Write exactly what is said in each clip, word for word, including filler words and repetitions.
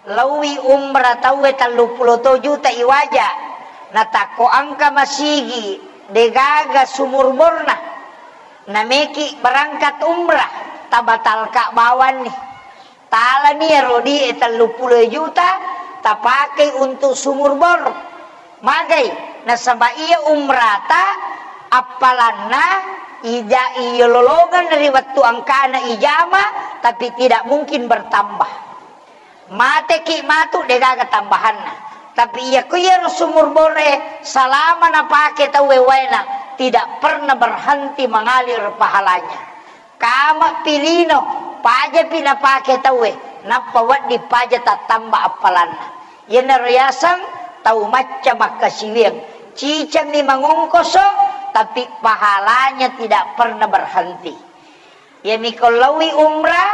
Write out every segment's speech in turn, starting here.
Laowi umrah tauwe telluppulo to juta iwaja, natakko engka masigi degaga sumur borna, nameki berangkat umrah, tabatalka bawanni. Talani ero duie telluppulo juta tapakei untuk sumur bor. Magai, nasaba iya umrata appalanna ija-, iya lolongeng ri wettu engkana ijama, tapi tidak mungkin bertambah. Mateki matu degaga tambahanna. Tapi iya ku iyaro sumur bore salama napake tauwe waena, tidak pernah berhenti mengalir pahalanya. Kama pilino, pajapi napake tauwe, nappa wedding paja tattamba appalanna. Iyanaro yaseng tau macca makkasiwiang, cicammi mangongkoso, tapi pahalanya tidak pernah berhenti. Iyami ko laowi umrah,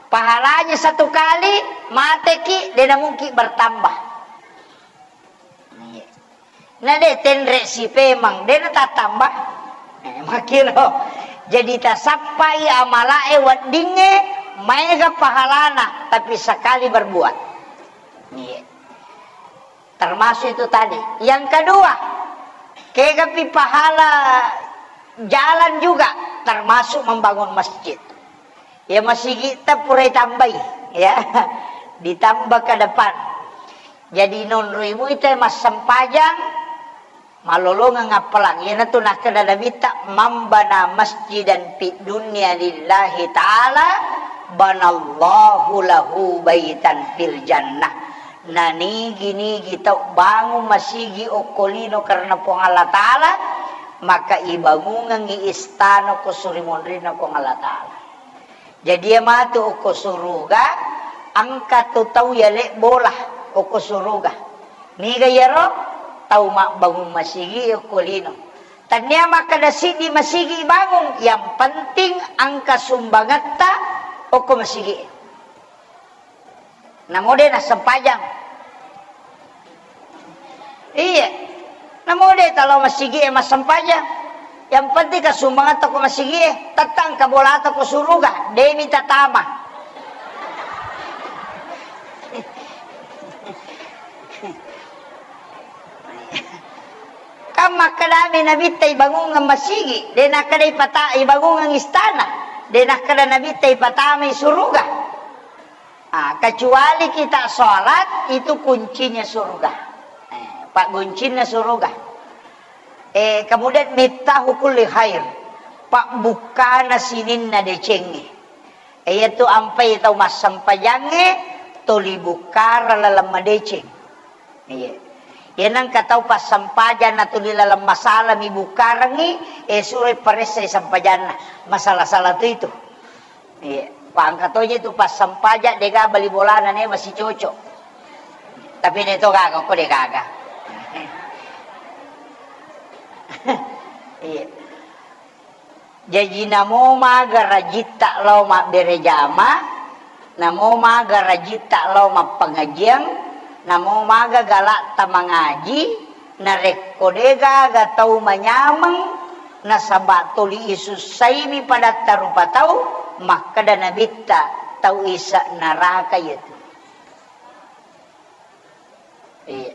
pahalanya satu kali, mateki, de namungkin bertambah. Na de tenre sipemang, de natattambah. Eh, makkiro. Jadi tasappai amalae weddingnge, maega pahalana, tapi sekali berbuat. Iya. Termasuk itu tadi. Yang kedua, kegapi pahala jalan juga, termasuk membangun masjid. Ya, masigitta purai tambai, ya. Ditambah ke depan. Jadi nonroi muita massempajang, malolongeng appalang. Iyanatu nakkeda Nabitta, "Man bana masjidan fid dunya lillahi ta'ala, banallahu lahu baitan fil jannah." Nanigi-nigi tau bangun masigi okko lino karena Puang Allah Ta'ala, maka ibangungengngi istana ko surimonrinna Puang Allah Ta'ala. Jadi, iya matu okko suruga, engka tu tau yale bola okko suruga. Niga iyaro? Tau mabbangung masigi okko lino. Tania makkeda siddi masigi bangung, yang penting engka sumbangetta okko masigi. Namo de nassempajang. Iya. Namo de talo masigi e massempajang. Yang penting kasumbangetta ko masigi e, tettang kabolata ko suruga, demi tatama. Kan makkedami Nabitta ibangungang masigi, de nakkeda ipata-, ibangungang istana, de nakkeda Nabitta ipatamai suruga. Ah, kecuali kita sholat, itu kuncinya surga. Eh, pagguncinna surga. Eh, kemudian miftahu kulli khair, pabbukkana sininna decengnge. Eh, iyatu ampai tau massempajangnge, tuli bukkara laleng madeceng. Iya. Iya, nengka tau passempajang natuli laleng masalah mi bukkarengngi, eh, suroi paressai sempajanna. Masalah-salah tu itu. Iya, pangka toje tu passempajang, dega bali bolana ne masih cocok. Tapi ne to gaga, ko de gaga. Iya. Jaji namo maga rajitta lao mabbere jama, namo maga rajitta lao mappangajiang, namo maga galakta mangaji, narekko de gaga tau manyameng, nasaba toli isussaimi padatta rupa tau, makkeda Nabitta, tau isa neraka iyatu. Iya.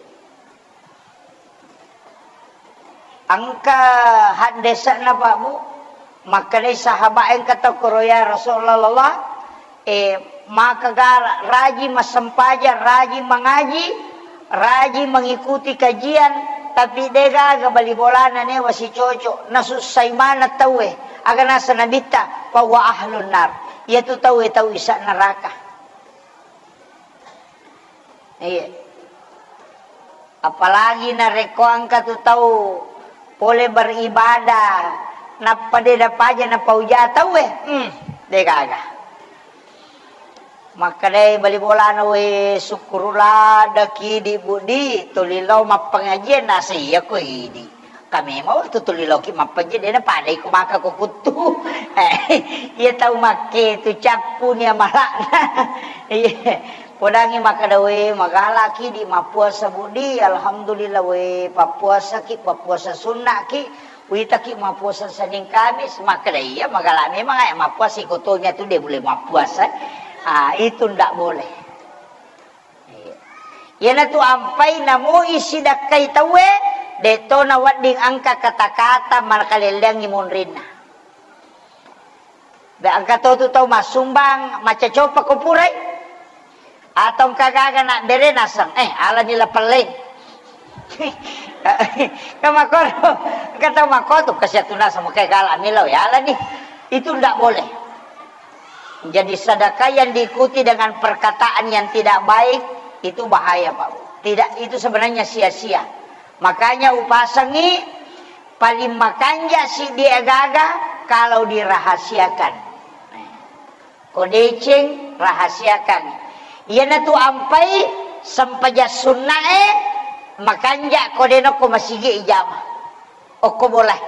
Engka haddese'na, Pak, Bu, makkedai sahabat engka tokkoro, "Ya Rasulullah, eh, maka gala, raji massempajang, raji mangaji, raji mengikuti kajian, tapi de gaga bali bolana newa sicocok, nasussai maneng tauwe." Aga nasa Nabitta, "Fahuwa ahlun nar." Iyatu tauwe tau isa neraka. Iya. Apalagi narekko engka tu tau pole beribadah, nappa de napaja napauja tauwe, hmm, de gaga. Makkedai bali bolana, "We, sukkuru ladaki di Budi, tuli lao mappangajian, nasa iya ko idi." Ka memang wettu tuli laoki mappanjie, de napadai ko maka ko kuttu. Eh, iya tau makke tu cappu ni amalakna. Iya. Podangi makkeda, "We, magalaki di mappuasa, Budi? Alhamdulillah, we, pappuasaki, pappuasa sunnaki, witaki mappuasa Senin Kamis." Makkeda, "Iya, magala memang, eh, mappuasa iko tonya tu de boleh mappuasa." Ah, itu ndak boleh. Iyanatu ampai namoi sidakkai tauwe, de'to nawedding engka kata-kata makalelleangngi monrinna. Be engka totu tau massumbang, macacopa ko purai. Atau engka gaga nabbere naseng, eh, alani lapelleng. Kamakoro, engka tau makotu, kasiatu naseng, makai gala melo, ya alani. Itu ndak boleh. Jadi sedekah yang diikuti dengan perkataan yang tidak baik, itu bahaya, Pak Bu. Tidak, itu sebenarnya sia-sia. Makanya upasangi paling makanja siddi gaga kalau dirahasiakan. Ko deceng, rahasiakan. Iyanatu ampai sempajang sunnae makanja ko denokko masigi ijama. Okko boleh.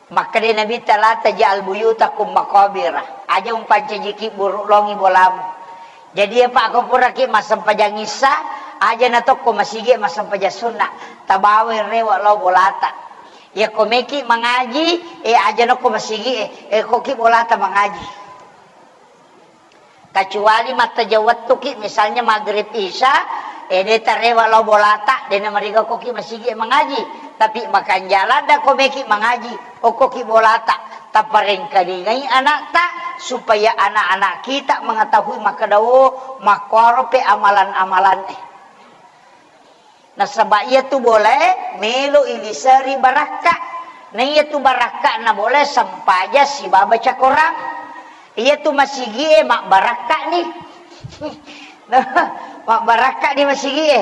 Makkeda Nabitta, "La taj'al buyutakum maqabira." Aja umpancajiki buru longi bolamu. Jadi, iya, Pak, ko puraki massempajang issa, aja natokko masigi massempajang sunna. Tabawai rewe lao bolata. Iya, ko meki mangaji, eh, aja nokko masigi, eh, eh, koki bolata mangaji. Kecuali mattajeng wettuki, misalnya maghrib isya, eh, de tarewa lao bolata, de namariga koki masigi mangaji. Tapi makanja ladda ko meki mangaji, okkoki bolata. Taparengkalingai anakta, supaya anak-anak kita mengetahui makkeda, oh, makkuarope amalan-amalan, eh. Nasaba iyatu bolae melo iliseri barakka. Na iyatu barakka'na bolae sempajang sibawa baca Korang. Iyatu masigie mabbarakka'ni. Mabbarakka'ni masigie.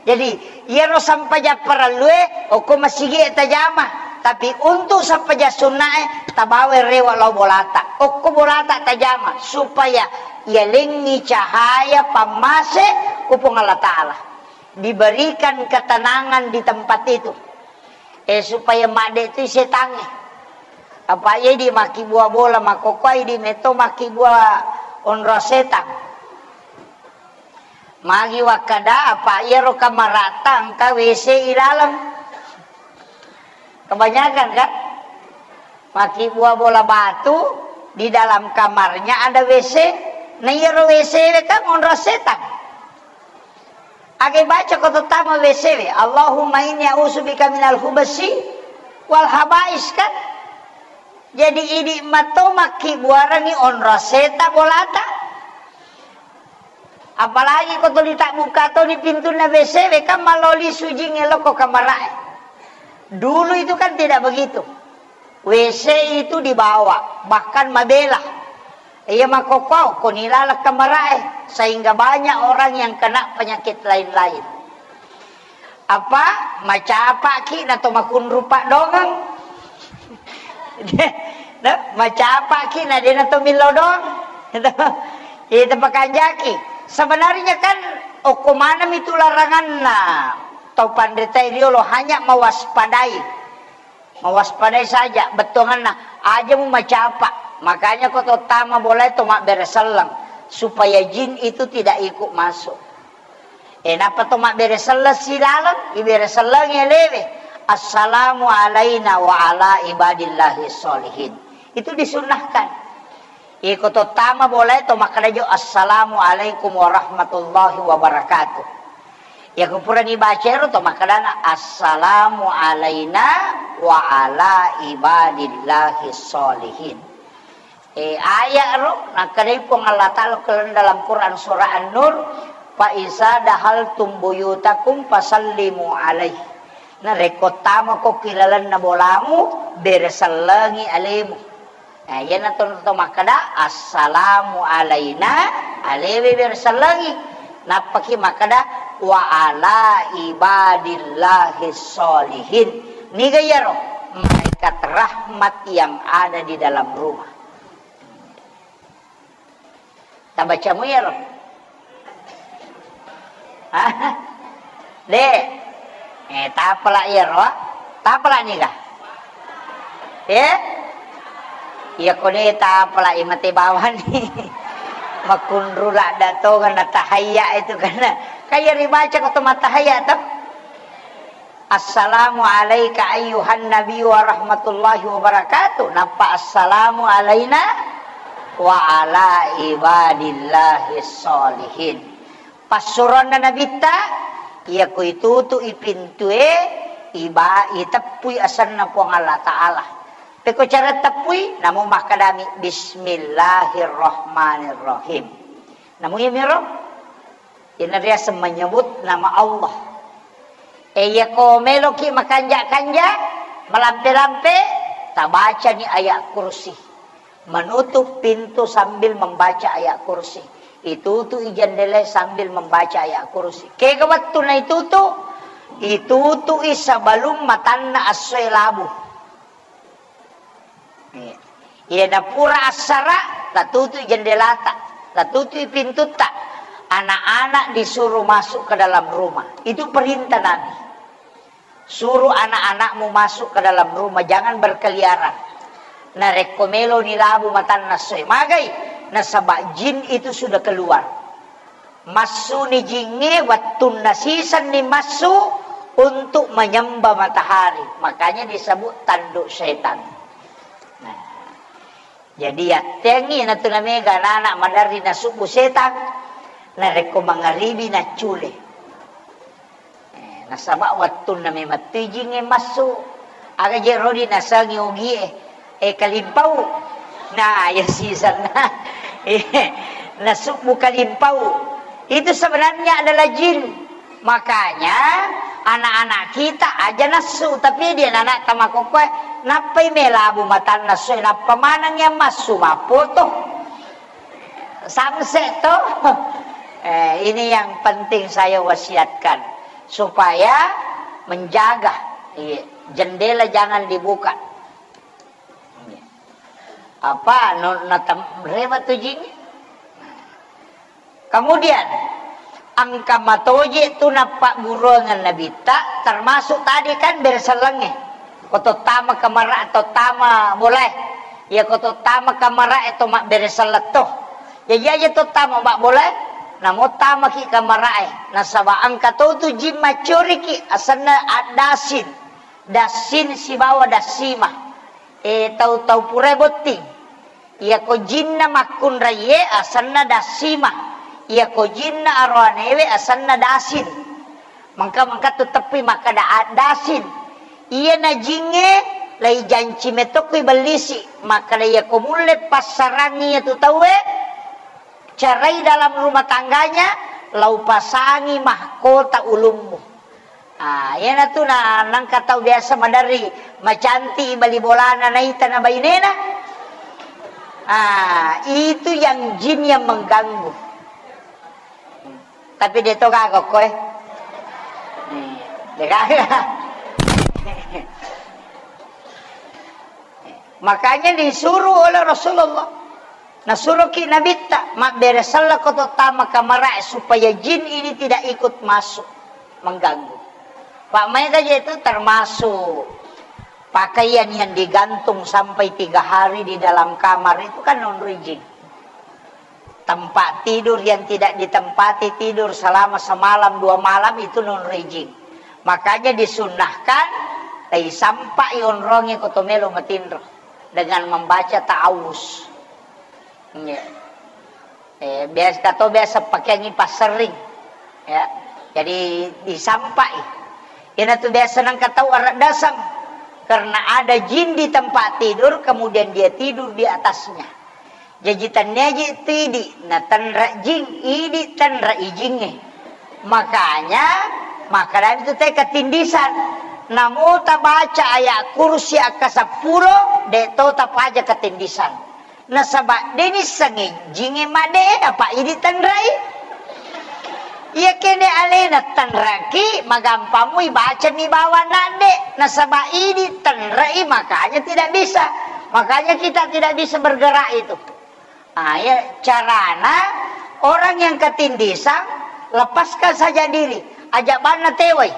Jadi, iyaro sempajang parellue okko masigie tajama. Tapi untuk sempajang sunnae tabawai rewe lao bolata. Okko bolata tajama supaya iyalengngi cahaya pammase ku Puang Allah Ta'ala. Diberikan ketenangan di tempat itu. Eh, supaya madde tu setangnge. Apa iya di makkibua bola makkokkoe di metto makkibua onro setang. Magi wakkada apa iyaro kamarata engka W C ilaleng. Kebanyakan kan? Makkibua bola batu, di dalam kamarnya ada W C. Na iyaro W C we kan onro setang. Aga baca ko tottama W C we, "Allahumma inni a'udzubika minal khubasi wal khabais," kan? Jadi idi matto makkibbuarengngi onro seta bolata. Apalagi ko tuli tabbuka toni pintunna W C we, kan maloli sujing elokko kamara'e. Dulu itu kan tidak begitu. W C itu dibawa, bahkan mabela. Iya makkokkoe, ko nilaleng kamara'e, sehingga banyak orang yang kena penyakit lain-lain. Apa? Macapaki na to makunru paddongeng. Na, macapaki na de na to millo dong. Itu pakanjaki. Sebenarnya kan okko maneng mi tu laranganna tau panrita riolo, hanya mewaspadai. Mewaspadai saja, bettuanganna, aja mu macapa. Makanya ko tottama bolae to mabbere selleng, supaya jin itu tidak ikut masuk. Eh, nappa to mabbere selleng silaleng, ibere sellengi alewe. "Assalamu alaina wa ala ibadillahi sholihin." Itu disunnahkan. Iko tottama bolae to makkeda jo, "Assalamu alaikum warahmatullahi wabarakatuh." Iyako purani baca ero to makkedana, "Assalamu alaina wa ala ibadillahi sholihin." Eh, ayat ro, nakkedai Puang Allah Ta'ala dalam Quran surah An-Nur, "Fa iza dahaltum buyutakum fasallimu alaih." Narekko tamako ki lalenna bolamu, bere sellengi alemu. Nah, iyana to, to makkeda, "Assalamu alaina," alewe bere sellengi. Nappaki makkeda, "Wa ala ibadillahi sholihin." Niga iyaro? Malaikat rahmat yang ada di dalam rumah. Tabacamu iyaro? Hah? De. Eh, tapala iyaro? Tapala niga? Eh? Iya ko de tapala imate bawani. Makunru ladda tonga na tahayya itu kan. Kaya ribaca ko to matahayya to. "Assalamu alaika ayyuhan nabi wa rahmatullahi wa barakatuh." Nappa, "Assalamu alaina wa ala ibadillahi sholihin." Passuroanna Nabitta, iyako itutu'i pintue, iba-, iteppui asenna Puang Allah Ta'ala. Pekko cara teppui, namo makkedami, "Bismillahirrahmanirrahim." Namo iyamiro, iyana riaseng menyebut nama Allah. E, iyako meloki makanja-kanja, malampe-lampe, tabacani ayat kursi. Menutup pintu sambil membaca ayat kursi. Itutu'i jendela sambil membaca ayat kursi. Kega wettu naitutu? Itutu'i sebelum matanna essoe labu. Iya. Iya napura assara, tatutu'i jendelata, tatutu'i pintutta. Anak-anak disuruh masuk ke dalam rumah. Itu perintah Nabi. Suruh anak-anakmu masuk ke dalam rumah, jangan berkeliaran. Narekko meloni labu matanna essoe, magai, nasaba jin itu sudah keluar. Massuni jingnge wettunna sisenni massu untuk menyembah matahari. Makanya disebut tanduk setan. Nah, jadi yattengngi natu namega anak-anak maderri nasubbu setang, narekko mangaribi naccule. Eh, nasaba wettunna memettui jingnge massu. Aga je rodi nasengi ogie, eh, kalimpau. Nah, ya sisenna. Eh, nasubbu kalimpau. Itu sebenarnya adalah jin. Makanya, anak-anak kita aja nassu, tapi dia anak tamakokkoe, nappai melabu matanna essoe, nappa maneng yang massu mappoto. Samse to. Eh, ini yang penting saya wasiatkan, supaya menjaga, iya, jendela jangan dibuka. Apa, no, natam-, rewa tu jin? Kemudian, engka matoje tu nappagguruangan Nabitta, termasuk tadi kan beresellengnge. Ko tottama kamara, tottama bolae. Iya, ko tottama kamara e to mabbere selleng to. Jaji aja tottama mabbolae, namo tamaki kamara e. Nasaba engka to tu jin maccoriki, asenna addasin. Dassin sibawa dassima. E, tau-tau purae botting. Iyako jinna makkunraié asenna dassima. Iyako jinna aroanéwé asenna dasin. Mengka-mengka tu teppi makkeda, "A, dasin." Iyana jingngé laijanci metokko ibellisi, makkeda, "Iyako mulle passarangngi iyatu tauwé, cerai dalam rumah tangganya, laupasangi mahkota ulummu." Ah, iyanatu na, nengka tau biasa maderri macanti bali bolana naita na bainena. Ah, itu yang jin yang mengganggu. Tapi dia to gaga koe. Nih, dia gaga. Makanya disuruh oleh Rasulullah, nasuruki Nabitta, mabbere sellako tottama kamarae supaya jin ini tidak ikut masuk mengganggu. Pak, maega je itu termasuk pakaian yang digantung sampai tiga hari di dalam kamar itu kan nonroi jin. Tempat tidur yang tidak ditempati tidur selama semalam dua malam itu nonroi jin. Makanya disunnahkan, taisampai onrongi ko to melo matinro dengan membaca ta'awuz. Iya. Eh, biasa, kato biasa pakeangi passerring. Ya. Jadi disampai. Iyanatu biasa nengka tau areddaseng. Karena ada jin di tempat tidur, kemudian dia tidur di atasnya. Jaji tenniaji tu idi, natenre jing, idi tenre ijingnge. Makanya, makkedami tu te ketindisan. Namo tabaca ayat kursi akka seppulo, de to tapaja ketindisan. Nasaba de nissengngi jingnge madde, apa idi tenrei. Iya kene alena tenreki, magampang mui bacani bawang nadde. Nasaba idi tenrei, makanya tidak bisa. Makanya kita tidak bisa bergerak itu. Ah, ya, carana orang yang ketindisan, lepaskan saja diri. Aja banna tewai.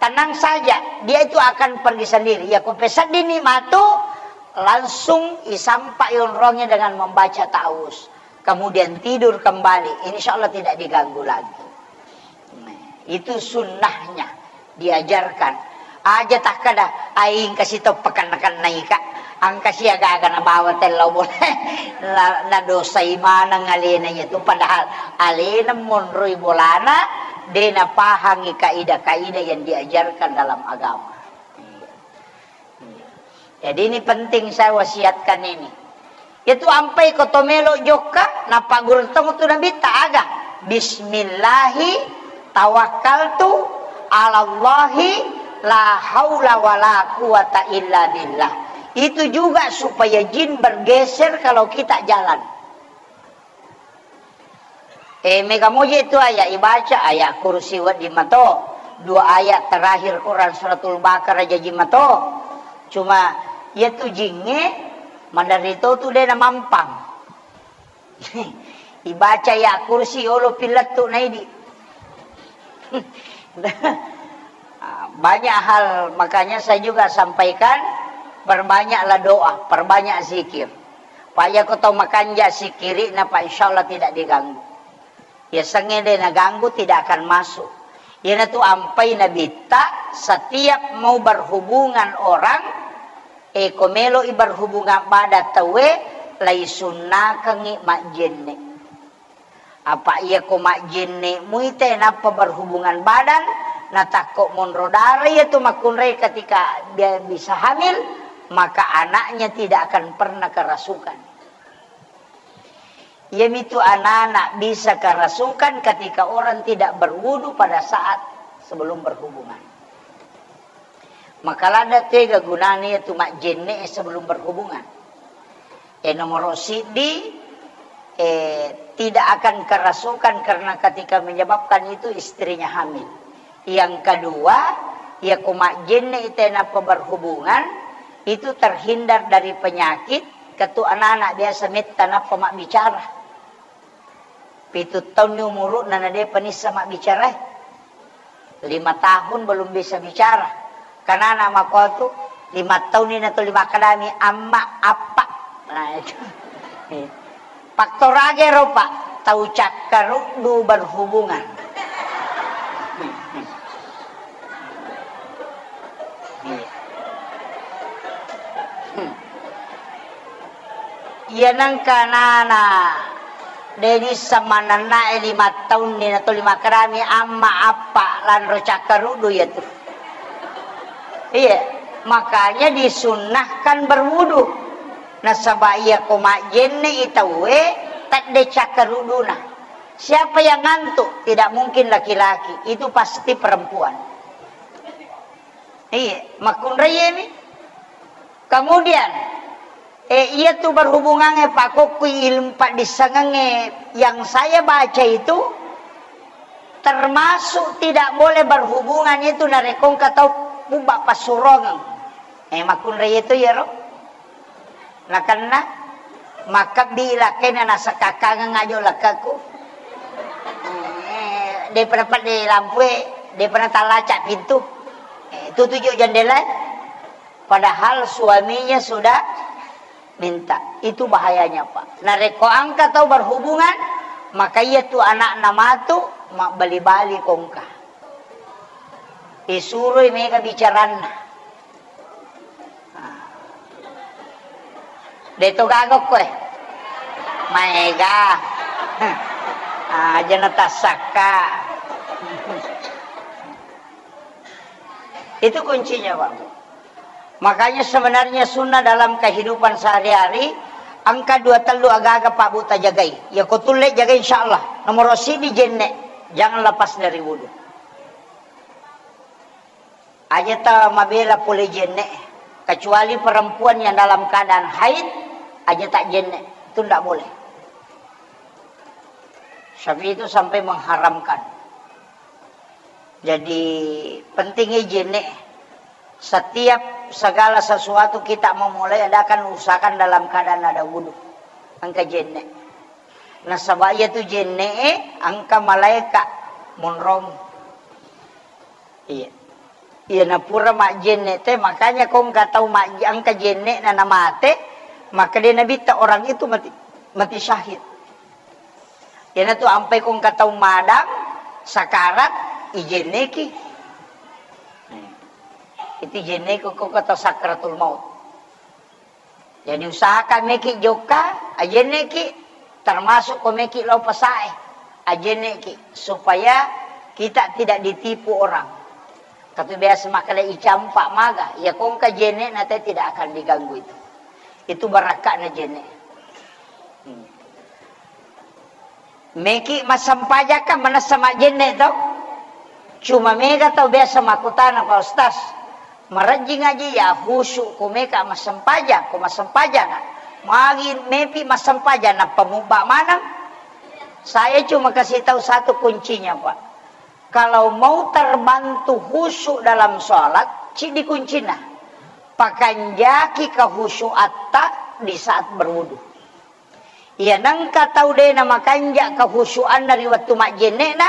Tenang saja, dia itu akan pergi sendiri. Ya, ko peseddini matu, langsung isampai onrongnya dengan membaca ta'awuz. Kemudian tidur kembali, insya Allah tidak diganggu lagi. Nah, itu sunnahnya, diajarkan. Aja takkada, "Ai, engka sitoppa kenna-kennaika." Engka siaga-aga nabawa tellau bola, na, nadosai maneng alena iyatu, padahal alena monroi bolana, de napahangi kaidah-kaidah yang diajarkan dalam agama. Jadi ini penting saya wasiatkan ini. Iyatu ampai ko to melo jokka, napagguru tong tu Nabitta aga? Bismillahi tawakkaltu alallahi la haula wala quwata illa billah. Itu juga supaya jin bergeser kalau kita jalan. Eh, mega moje tu ayat ibaca, ayat kursi wedding mato. Dua ayat terakhir Quran Suratul Baqarah jaji mato. Cuma iya tu jinge maderri to tu de namampang. Ibaca ayat kursi olo pilettu naidi. Banyak hal, makanya saya juga sampaikan, perbanyaklah doa, perbanyak zikir. Pak, iya ko tau makanja sikiri na Pak, insya Allah tidak diganggu. Ya sengnge de naganggu, tidak akan masuk. Iyanatu ampai Nabitta, setiap mau berhubungan orang, eh, ko meloi berhubungan badan tauwe, lai sunnakengi majjenne. Apa iya ko majjenne muite nappa berhubungan badan, natakko monro dara iya tu makkunrai ketika dia bisa hamil, maka anaknya tidak akan pernah kerasukan. Iyamitu anak-anak bisa kerasukan ketika orang tidak berwudu pada saat sebelum berhubungan. Maka lada tega gunana iya tu majjenne sebelum berhubungan. Eh, nomor siddi, eh, tidak akan kerasukan karena ketika menyebabkan itu istrinya hamil. Yang kedua, iya ko majjenne ite nappa berhubungan, itu terhindar dari penyakit, ketu anak-anak biasa metta nappa mabbicara. Pitu taunni umuru'na na depa nissa mabbicara. Lima tahun belum bisa bicara. Kanana makotu, lima taunni na tuli makkadami, "Amma, appa." Nah, itu. Faktor aga ero, Pak? Tau cakkaruddu berhubungan. Iya. Hmm. Iya nengka nana, de nisseng manennae lima taunni na tuli makkarami amma appa lanro cakkaruddu iyatu. Iya, makanya disunnahkan berwudu. Nasaba iya ko majjenne i tauwe, tedde cakkaruduna. Siapa yang ngantuk? Tidak mungkin laki-laki, itu pasti perempuan. Iya, makkunraiemi. Kemudian, eh, iya tu berhubungannya Pak Kokkui ilmu paddissengengnge yang saya baca itu termasuk tidak boleh berhubungan itu narekko engka tau pubba passurongeng. Eh, makkunrai itu ya, Ro? Nakenna, makkebbi lakkainna nasakakkangeng ajo lekkakku. Eh, depa napadde lampue, depa natallacak pintu. Eh, tutuju jendela. Padahal suaminya sudah minta. Itu bahayanya, Pak. Narekko engka tau berhubungan, maka iya tu anakna matu, mabbali-bali kongka. Isuroi mega bicaranna. De to gaga koe. Maega. Aja natassakka. Itu kuncinya, Pak. Makanya sebenarnya sunnah dalam kehidupan sehari-hari, engka dua tellu agaga Pak Bu tajagai. Ya ko tulle jagai insyaallah. Nomor sini jenne, jangan lepas dari wudu. Aja ta mabela pole jenne, kecuali perempuan yang dalam keadaan haid, aja tak jenne, itu ndak boleh. Syafi'i itu sampai mengharamkan. Jadi pentingnya jenne. Setiap segala sesuatu kita memulai, ada kan usahakan dalam keadaan ada wudu. Engka jenne. Nasaba iya tu jenne, engka malaika monrong. Iya. Iya, napura majjenne te, makanya ko engka tau majje-, engka jenne na namate, maka de nabitta orang itu mati, mati syahid. Iyanatu ampai ko engka tau madang, sakarat, ijenneki. Itu jenneki ko, ko tau sakratul maut. Jadi usahakan meki jokka, ajenneki, termasuk ko meki lao pasae, ajenneki, supaya kita tidak ditipu orang. Katu biasa makkeda icampa maga, ya kongka jenne nate tidak akan diganggu itu. Itu barakka'na jenne. Hmm. Meki massempajang kan manessa majjenne to. Cuma mega tau biasa makkutana, "Pak Ustaz, marejjing aja ya khusyuk ko meka massempajang, ko massempajang magi mepi massempajang nappa mubba maneng?" Saya cuma kasih tahu satu kuncinya, Pak. Kalau mau terbantu khusyuk dalam sholat, cidi kuncina. Pakanjaki kekhusyuatta di saat berwudu. Iya, nengka tau de namakanja kekhusyuanna ri wettu majjenne'na,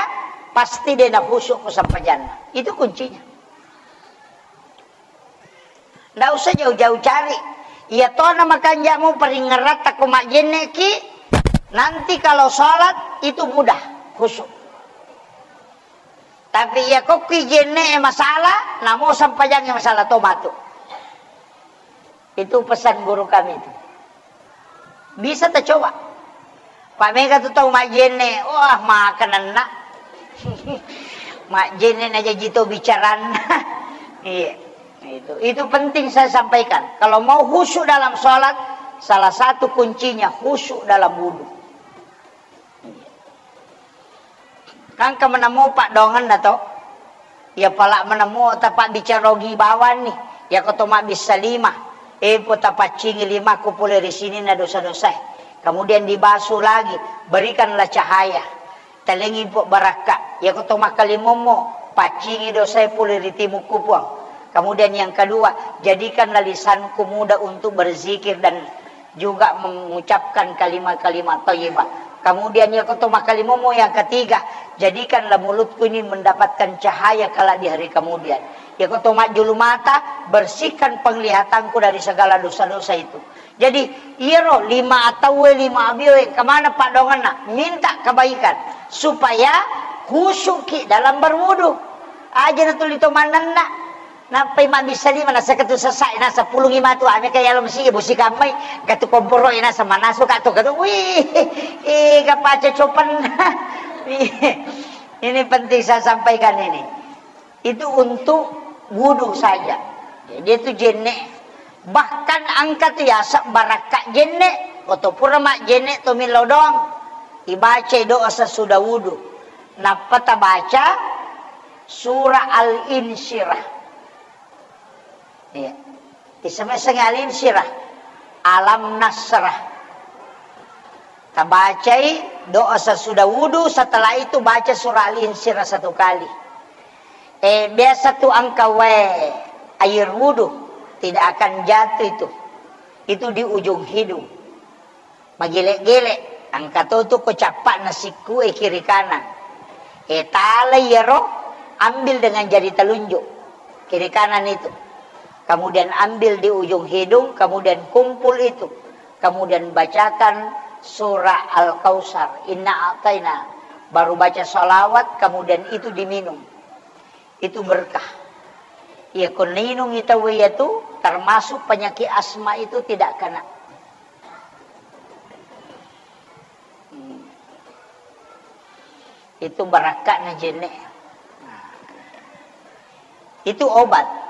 pasti de nakhusyuk ko sempajanna. Itu kuncinya. Ndak usah jauh-jauh cari. Iya to namakanja mu paringeratta ko majjenne'ki, nanti kalau sholat itu mudah khusyuk. Tapi iya kokki jenne'e masalah, namo sempajangnge masalah to matu. Itu pesan guru kami itu. Bisa tacoba. Pak mega tu tau majjenne, wah, makananna. Majjenne najaji to bicaranna. Iya. Itu, itu penting saya sampaikan. Kalau mau khusyuk dalam sholat, salah satu kuncinya khusyuk dalam wudhu. Kan engka menemu paddoangenna to. Iya pala menemu tapabbicara ogi bawanni. Iya ko to mabbissa lima. Eh, po tapaccingi limaku pole ri sininna dosa-dosae. Kemudian dibasuh lagi, berikanlah cahaya. Talengi po barakka. Iya ko to makkalimommo, paccingi dosae pole ri timukku, Puang. Kemudian yang kedua, jadikanlah lisanku mudah untuk berzikir dan juga mengucapkan kalimat-kalimat thayyibah. Kemudian, iya ko to makkalimommo yang ketiga, jadikanlah mulutku ini mendapatkan cahaya kelak di hari kemudian. Iya ko to majjulu mata, bersihkan penglihatanku dari segala dosa-dosa itu. Jadi, iyaro lima atauwe, lima abioe, kemana paddoangenna? Minta kebaikan supaya khusyukki dalam berwudu. Aja natuli to mannenna. Nappai mabbissa lima, nasakatu sessa, nasa pulungi matu, ame ka yalo masigi'e, bosi kammai, katu komporo'e, nasa manasu ka to, katu, wih, ih, kapaca copen. Ini penting saya sampaikan ini. Itu untuk wudu saja. Jadi itu jenne. Bahkan engka tu yaseng barakka jenne, ko to pura majjenne to millau doang. Ibacai doa sesudah wudu. Nappa tabaca surah Al-Insyirah. Iya. Isemeseng Al-Insyirah. Alam Nasrah. Tabacai doa sesudah wudu, setelah itu baca surah Al-Insyirah satu kali. Eh, biasa tu engka wae air wudu, tidak akan jatuh itu. Itu di ujung hidung. Magele-gele, engka to tu ko cappa'na sikkue kiri kanan. Eh, tala iyaro, ambil dengan jari telunjuk, kiri kanan itu. Kemudian ambil di ujung hidung, kemudian kumpul itu. Kemudian bacakan surah Al-Kautsar, Inna A'taina. Baru baca salawat, kemudian itu diminum. Itu berkah. Iya, ko nainung tauwe iya tu, termasuk penyakit asma itu tidak kena. Hmm. Itu barakka'na jenne. Nah. Itu obat.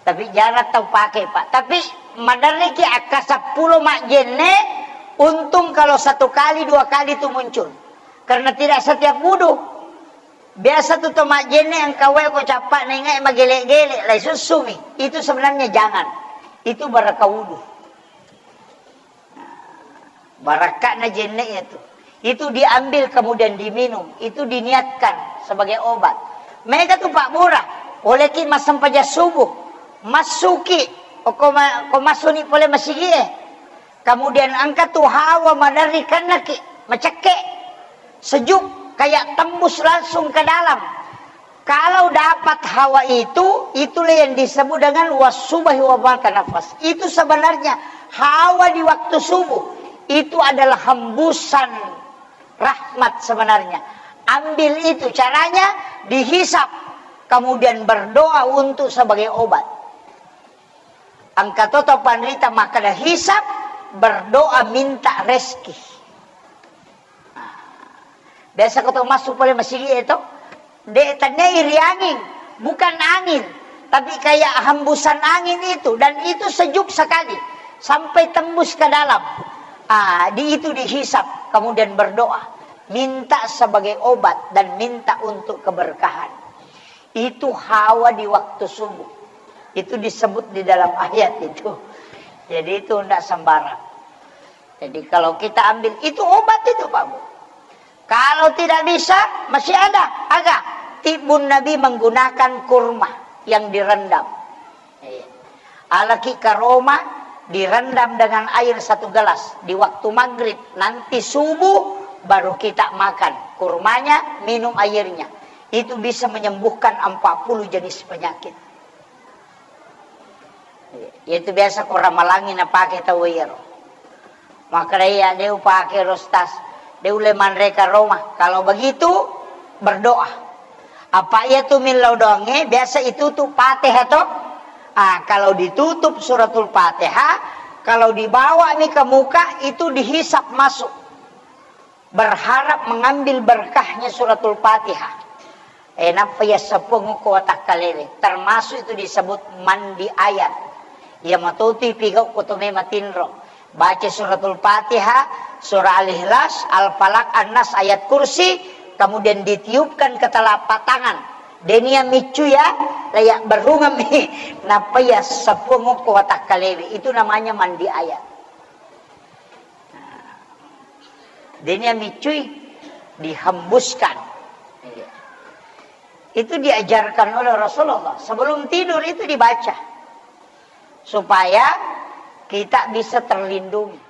Tapi jarang tau pakai, Pak. Tapi maderriki akka seppulo majjenne, untung kalau satu kali, dua kali itu muncul. Karena tidak setiap wudu. Biasa tu to majjenne engka wae ko cappa naingai magele-gele, lai sussumi. Itu sebenarnya jangan. Itu baraka wudu. Barakka'na jenne iya tu. Itu diambil kemudian diminum. Itu diniatkan sebagai obat. Mega tu Pak Bura, oleki massempajang subuh. Massuki, ko ma-, ko massuni pole masigie. Kemudian engka tu hawa maderri kennaki, macekke, sejuk, kayak tembus langsung ke dalam. Kalau dapat hawa itu, itulah yang disebut dengan wasubahi wa ma tanafas. Itu sebenarnya hawa di waktu subuh. Itu adalah hembusan rahmat sebenarnya. Ambil itu, caranya dihisap, kemudian berdoa untuk sebagai obat. Engka to tau panrita makkeda hisab, berdoa minta rezeki. Biasa ko tau masuk pole masigi e to, de' tennei ri angin, bukan angin, tapi kayak hembusan angin itu, dan itu sejuk sekali sampai tembus ke dalam. Ah, di itu dihisab, kemudian berdoa, minta sebagai obat dan minta untuk keberkahan. Itu hawa di waktu subuh. Itu disebut di dalam ayat itu. Jadi itu ndak sembarang. Jadi kalau kita ambil, itu obat itu, Pak Bu. Kalau tidak bisa, masih ada. Aga, tibbun Nabi menggunakan kurma yang direndam. Iya. Alaki karoma direndam dengan air satu gelas di waktu maghrib. Nanti subuh baru kita makan kurmanya, minum airnya. Itu bisa menyembuhkan empat puluh jenis penyakit. Itu biasa ko ramalangi napake tau iyaro. Makkeda iya, de' upake ro, Ustaz. De' ulle manre karoma. Kalau begitu, berdoa. Apa iya tu millau doangnge, biasa itutup Fatihah to? Ah, kalau ditutup suratul Fatihah, kalau dibawa mi ke muka, itu dihisap masuk. Berharap mengambil berkahnya suratul Fatihah. Eh, nappa iya seppuang okko watakkalewe. Termasuk itu disebut mandi ayat. Iya matotu ipigau ko to mema tinro. Baca suratul Fatihah, surah Al-Ikhlas, Al-Falaq, An-Nas, ayat kursi, kemudian ditiupkan ke telapak tangan. Denia miccu ya, layak berungam. Nappa iya seppuang okko watakkalewe. Itu namanya mandi ayat. Denia miccui, dihembuskan. Iya. Itu diajarkan oleh Rasulullah. Sebelum tidur itu dibaca. Supaya kita bisa terlindungi.